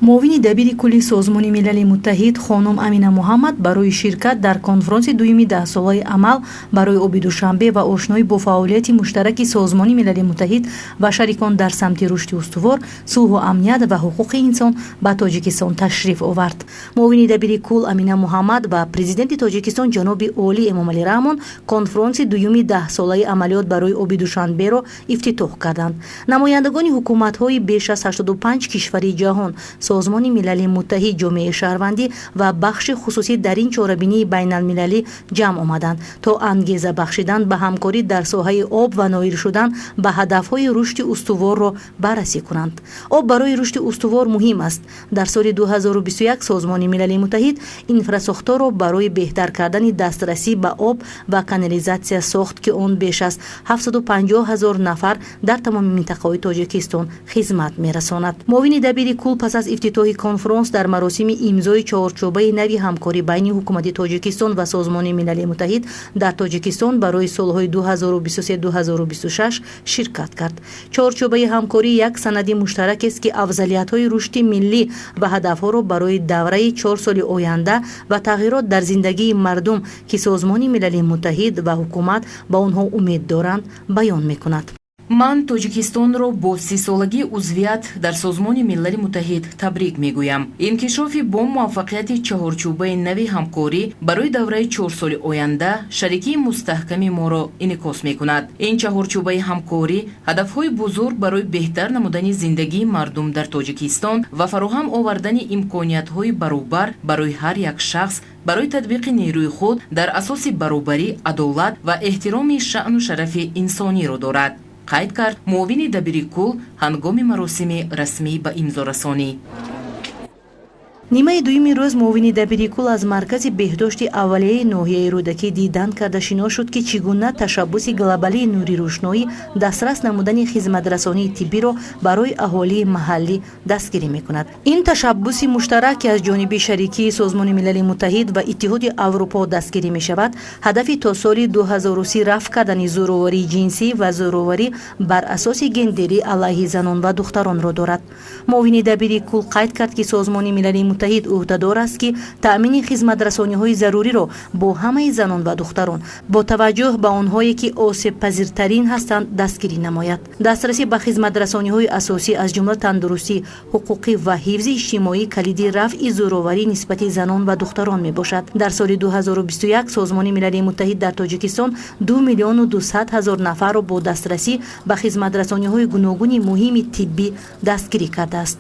Муовини дабири кулли Созмони Милали Муттаҳид хонум Амина Муҳаммад барои ширкат дар конфронси дуюми даҳсолаи амал барои оби Душанбе ва ошноӣ бо фаъолияти муштараки Созмони Милали Муттаҳид ва шарикон дар самти рушди устувор, сулҳу амният ва ҳуқуқи инсон ба Тоҷикистон ташриф овард. Муовини дабири кул Амина Муҳаммад ва Президенти Тоҷикистон ҷаноби олӣ Эмомалӣ Раҳмон конфронси дуюми даҳсолаи амалиёт барои оби Душанберо ифтитоҳ карданд. Намояндагони ҳукуматҳои беш аз 85 кишвари ҷаҳон, Созмони Милали Муттаҳид, ҷомеаи шаҳрвандӣ ва бахши хусусӣ дар ин чорабинии байналмилалӣ ҷамъ омаданд, то ангеза бахшидан ба ҳамкорӣ дар соҳаи об ва ноил шудан ба ҳадафҳои рушди устуворро баррасӣ кунанд. Об барои рушди устувор муҳим аст. Дар соли 2021 Созмони Милали Муттаҳид инфрасохторро барои беҳтар кардани дастрасӣ ба об ва канализатсия сохт, ки он беш аз 750 ҳазор нафар дар тамоми минтақаҳои Тоҷикистон хизмат мерасонад. Муовини дабири кул пас аз ифтитоҳи конфронс дар маросими имзои чорчӯбаи нави ҳамкорӣ байни ҳукумати Тоҷикистон ва Созмони Милали Муттаҳид дар Тоҷикистон барои солҳои 2023-2026 ширкат кард. Чорчӯбаи ҳамкорӣ як санади муштаракест, ки афзалиятҳои рушди миллӣ ва ҳадафҳоро барои давраи 4 соли оянда ва тағйирот дар зиндагии мардум, ки Созмони Милали Муттаҳид ва ҳукумат ба онҳо умед доранд, баён мекунад. Ман Тоҷикистонро бо 30-солагии узвият дар Созмони Милали Муттаҳид табрик мегӯям. Инкишофи бо муваффақияти чаҳорчӯбаи нави ҳамкорӣ барои давраи 4 соли оянда шарикии мустаҳками моро инъикос мекунад. Ин чаҳорчӯбаи ҳамкорӣ ҳадафҳои бузург барои беҳтар намудани зиндагии мардум дар Тоҷикистон ва фароҳам овардани имкониятҳои баробар барои ҳар як шахс барои татбиқи нерӯи худ дар асоси баробарӣ, адолат ва эҳтироми шаъну шарафи инсониро дорад, қайд кард муовини дабири кул ҳангоми маросими расмӣ ба имзорасонӣ. Нимаи дуюми рӯз муовини дабири кул аз маркази беҳдошти аввалияи ноҳияи Рӯдакӣ дидан карда, шинос шуд, ки чӣ гуна ташаббуси глобалии Нури рӯшноӣ дастрас намудани хизматрасонии тиббиро барои аҳолии маҳаллӣ дастгирӣ мекунад. Ин ташаббуси муштарак, ки аз ҷониби шарикии Созмони Милали Муттаҳид ва Иттиҳоди Аврупо дастгирӣ мешавад, ҳадафи то соли 2030 рафъ кардани зӯроварии ҷинсӣ ва зӯроварӣ бар асоси гендерӣ алайҳи занон ва духтаронро дорад. Муовини дабири кул қайд кард, ки Созмони Милали Муттаҳид ӯҳдадор аст, ки таъмини хизматрасониҳои заруриро бо ҳамаи занон ва духтарон, бо таваҷҷӯҳ ба онҳое, ки осебпазиртарин ҳастанд, дастгирӣ намояд. Дастрасӣ ба хизматрасониҳои асосӣ, аз ҷумла тандурустӣ, ҳуқуқӣ ва ҳифзи иҷтимоӣ, калиди рафъи зӯроварӣ нисбати занон ва духтарон мебошад. Дар соли 2021 Созмони Милали Муттаҳид дар Тоҷикистон 2 миллиону 200 ҳазор нафарро бо дастрасӣ ба хизматрасониҳои гуногуни муҳими тиббӣ дастгирӣ кардааст.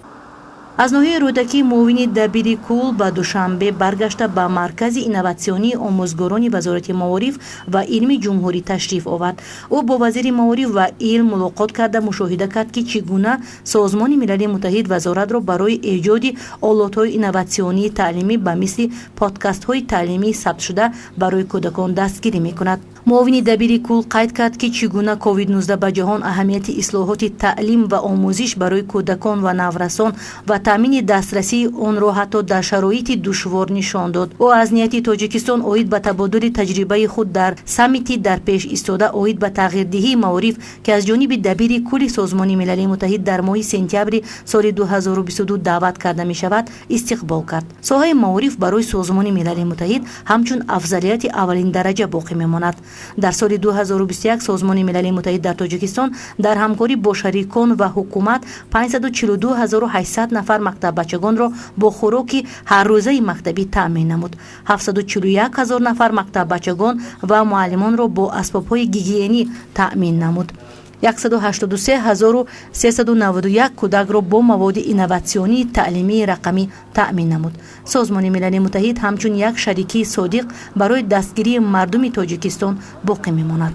Аз ноҳияи Рӯдакӣ муовини дабири кул ба Душанбе баргашта, ба Маркази инноватсионии омӯзгорони Вазорати маориф ва илми ҷумҳурӣ ташриф овард. Ӯ бо вазири маориф ва илм мулоқот карда, мушоҳида кард, ки чӣ гуна Созмони Милали Муттаҳид вазоратро барои эҷоди олотҳои инноватсионии таълимӣ ба мисли подкастҳои таълимии сабтшуда барои кӯдакон дастгирӣ мекунад. Муовини дабири кул қайд кард, ки чӣ гуна COVID-19 ба ҷаҳон аҳамияти ислоҳоти таълим ва омӯзиш барои кӯдакон ва наврасон ва таъмини дастрасии онро ҳатто дар шароити душвор нишон дод. Ӯ аз нияти Тоҷикистон оид ба табодули таҷрибаи худ дар саммити дар пеш истода оид ба тағйирдиҳии маориф, ки аз ҷониби дабири кулли Созмони Милали Муттаҳид дар моҳи сентябри соли 2022 даъват карда мешавад, истиқбол кард. Соҳаи маориф барои Созмони Милали Муттаҳид ҳамчун афзалияти аввалиндараҷа боқӣ мемонад. Дар соли 2021 Созмони Милали Муттаҳид дар Тоҷикистон дар ҳамкорӣ бо шарикон ва ҳукумат 542 800 нафар мактаббачагонро бо хӯроки ҳаррӯзаи мактабӣ таъмин намуд, 741 ҳазор нафар мактаббачагон ва муаллимонро бо асбобҳои гигиенӣ таъмин намуд, 183 391 кӯдакро бо маводи инноватсионии таълимии рақамӣ таъмин намуд. Созмони Милали Муттаҳид ҳамчун як шарикии содиқ барои дастгирии мардуми Тоҷикистон боқӣ мемонад.